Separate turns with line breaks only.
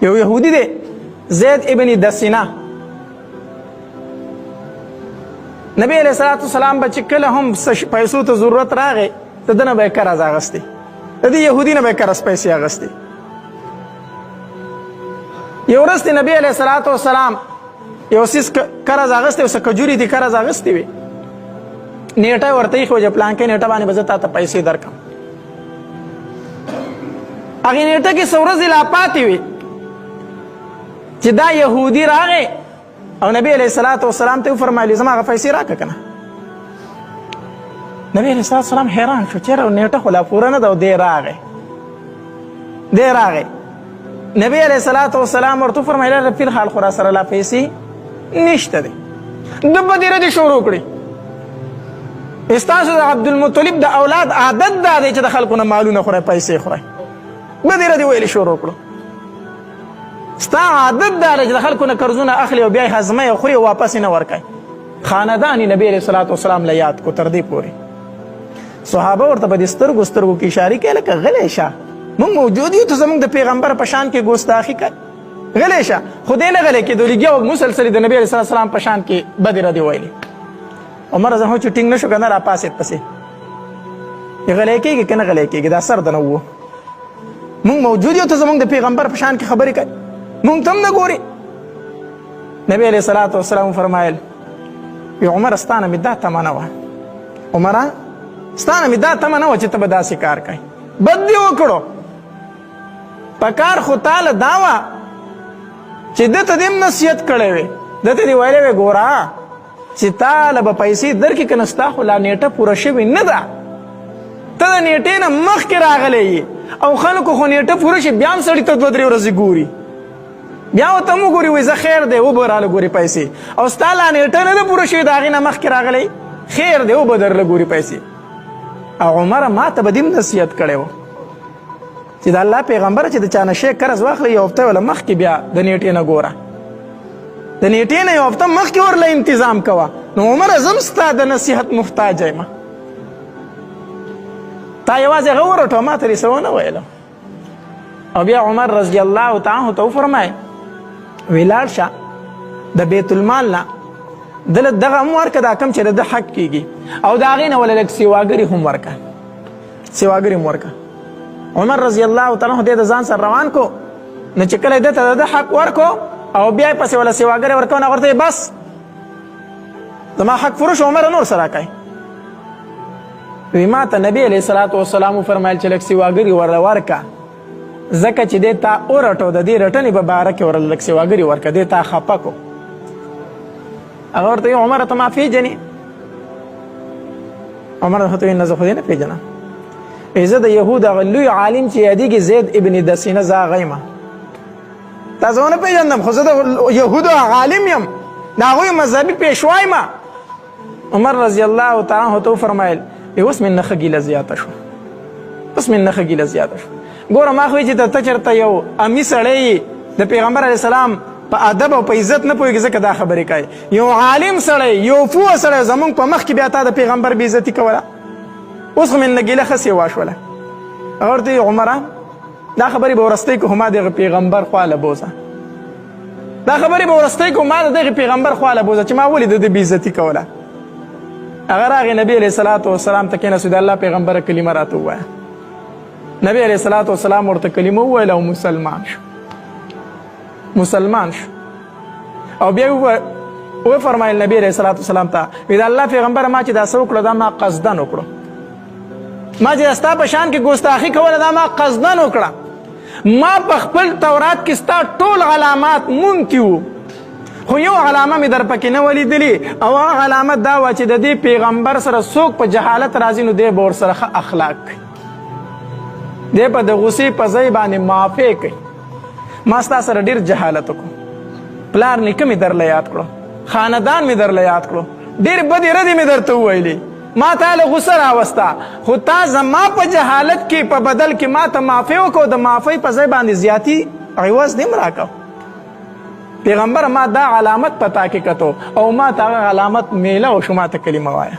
یو يهودي دی، زید ابن دسینه. نبی علیہ الصلوۃ والسلام به چې کله هم پیسو ته ضرورت راغی، د ده نه به یې قرض اخیستی، د دې یهودي نه به یې قرض پیسې اخیستې. یو ورځ د نبی علیه الصلاة والسلام یو څیز قرض اخیستی او څه کجوري دې قرض اخیستې وې، نیټه یې ورته ایښې وه چې پلانکۍ نیټه باندې به زه تا ته پیسې درکړم. هغې نیټه کې څه ورځې لا پاتې وې چې دا یهودي راغی او نبی علیه الصلاة والسلام ته وفرمایل، زما هغه پیسې راکړه که نه. نبی علیه الصلاة والسلام حیران شو، چېرې نیټه خو لا پوره نه ده او دی راغی. دی راغی، نبی علیه الصلاة والسلام ورته وفرمایل، فی الحال خو راسره لا پیسې نشته دی. ده بدې ردې شروع کړې. ستاسو د عبدالمطلب د اولاد عادت دا دی چې د خلکو نه مالونه خورئ، پیسې خورئ. بدې ردې ویلې شروع کړو. ستا عادت دا دی چې د خلکو نه قرضونه اخلي او بیا یې هضموي او خوري او واپس یې نه ورکوي. خاندان یې نبي علیه الصلاة والسلام له یاد کو. تر دې پورې صحابه ورته په دې سترګو سترګو کې اشارې کوي لکه غلی شه، موږ موجود یو، ته زموږ د پیغمبر په شان کې ګوستاخي کوي، غلی شه. خو دی نه غلی کېدو، لګیا و مسلسل د نبي علیه السلام په شان کې بدې ردې ویلې. عمر رضی الله چې ټینګ نه شو که نه راپاڅېد پسې، غلی کېږي که نه غلی کېږي، دا سر دنه وو. موږ موجود یو، ته زموږ د پیغمبر په شان کې خبرې کوي، موږ ته هم نه ګوري. نبی علیه الصلاة والسلام فرمایل، عمر ستا نه مې دا تمه نه وه، عمره ستا نه مې دا تمه نه وه چې ته به داسې کار کوې، بد دې وکړو. په کار خو تاله دا وه چې ده ته دې هم نصیحت کړی وي، ده ته دې ویلی وی ګوره چې تا له به پیسې درکړي که نه، ستا خو لا نیټه پوره شوې نه ده، ته د نیټې نه مخکې راغلی یې او خلکو خو نیټه پوره شي بیا هم سړي ته دوه درې ورځې ګوري، بیا ورته هم وګوري وایي زه خیر دی وبه راله ګوري پیسې، او ستا لا نیټه نه ده پوره شوې د هغې نه مخکې راغلی، خیر دی وبه درله ګوري پیسې. او عمره ما ته به دې هم نصیحت کړی و چې د الله پیغمبر چې د چا نه شی قرض واخلي یو هفته وله مخکې بیا د نیټې نه ګوره، د نیټې نه یو هفته مخکې ورله انتظام کوه. نو عمر زه هم ستا د نصیحت محتاج یم، تا یوازې هغه ورټوه، ما ته دې څه ونه ویله. او بیا عمر رضی الله تعالی عنه ته وفرمایل، وی لاړ شه د بیت المال نه دله دغه هم ورکه، دا کوم چې د ده حق کېږي، او د هغې نه وله لږ سیواګري هم ورکه، سیواګري هم ورکه. عمر رضی الله تعالی عنه د ځان سره روان کو، نو چې کله ده ته د حق ورکو او بیا یې پسې وله سیواګري ورکو، نو ورته بس زما حق پوره شو، عمر نور سره کوي. وی ما ته نبی علیه الصلاة والسلام وفرمایل چې لږ سیواګري ورله ورکه، ځکه چې دی تا ورټو، د دې رټنې په باره کې ورله لږ سیواګري ورکه، دی تا خفه کو. هغه ورته وایي عمره ته ما پېژنې؟ عمر ورته وایي نه زه خو دې نه پېژنم. زه د یهود هغه لوی عالم چې یادېږي زید ابن دسینه، زه هغه یم. تا زه ونه پېژندم خو زه د یهودو هغه عالم یم، د هغوی مذهبي پېشوا یم. عمر رضی الله تعالی عنه ته وفرمایل، اوس مې نه ښه ګیله زیاته شوه، اوس مې نه ښه ګیله زیاته شوه. ګوره ما خو چې ته چېرته یو امي سړی یې، د پیغمبر علیه السلام په ادب او په عزت نه پوهېږي ځکه دا خبرې کوي. یو عالم سړی، یو پوه سړی زمونږ په مخ کې بیا تا د پیغمبر بې عزتي کوله، اوس خو مې نه ګیله ښه سیوا شوله. هغه ورته وایي عمره دا خبرې به ورستۍ کو، ما دغه پیغمبر خواله بوځه، دا خبرې به ورستۍ کو، ما د دغه پیغمبر خواله بوځه چې ما ولې د ده بې عزتي کوله. هغه راغی نبی علیه الصلاة والسلام ته کېناست، د الله پیغمبر کلمه راته ووایه. نبی علیه الصلاة والسلام ورته کلمه وویله او مسلمان شو، مسلمان شو. او بیا وفرمایل نبی علیه الصلاة والسلام ته، وی د الله پیغمبر ما چې دا څه وکړو دا ما قصدن وکړو، ما چې ستا په شان کې ګستاخي کوله دا ما قصدن وکړه، ما په خپل تورات کې ستا ټول علامات مونتي وو، خو یو علامه مې در پکې نه ولیدلې، او هغه علامه دا وه چې د دې پیغمبر سره څوک په جهالت راځي نو دی به ورسره ښه اخلاق کوي، دی به د غصې په ځای باندې معافی کوي. ما ستا سره ډېر جهالت وکړو، پلار نیکه مې درله یاد کړو، خاندان مې درله یاد کړو، ډېر بدې ردې مې درته وویلې، ما تا له غصه راوسته، خو تا زما په جهالت کې په بدل کې ما ته معافي وکړو، د معافۍ په ځای باندې زیاتي عوض دې هم راکړ. پیغمبر ما دا علامت په تا کې کتو او ما ته هغه علامت میله او شو، ما ته کلمه وایه.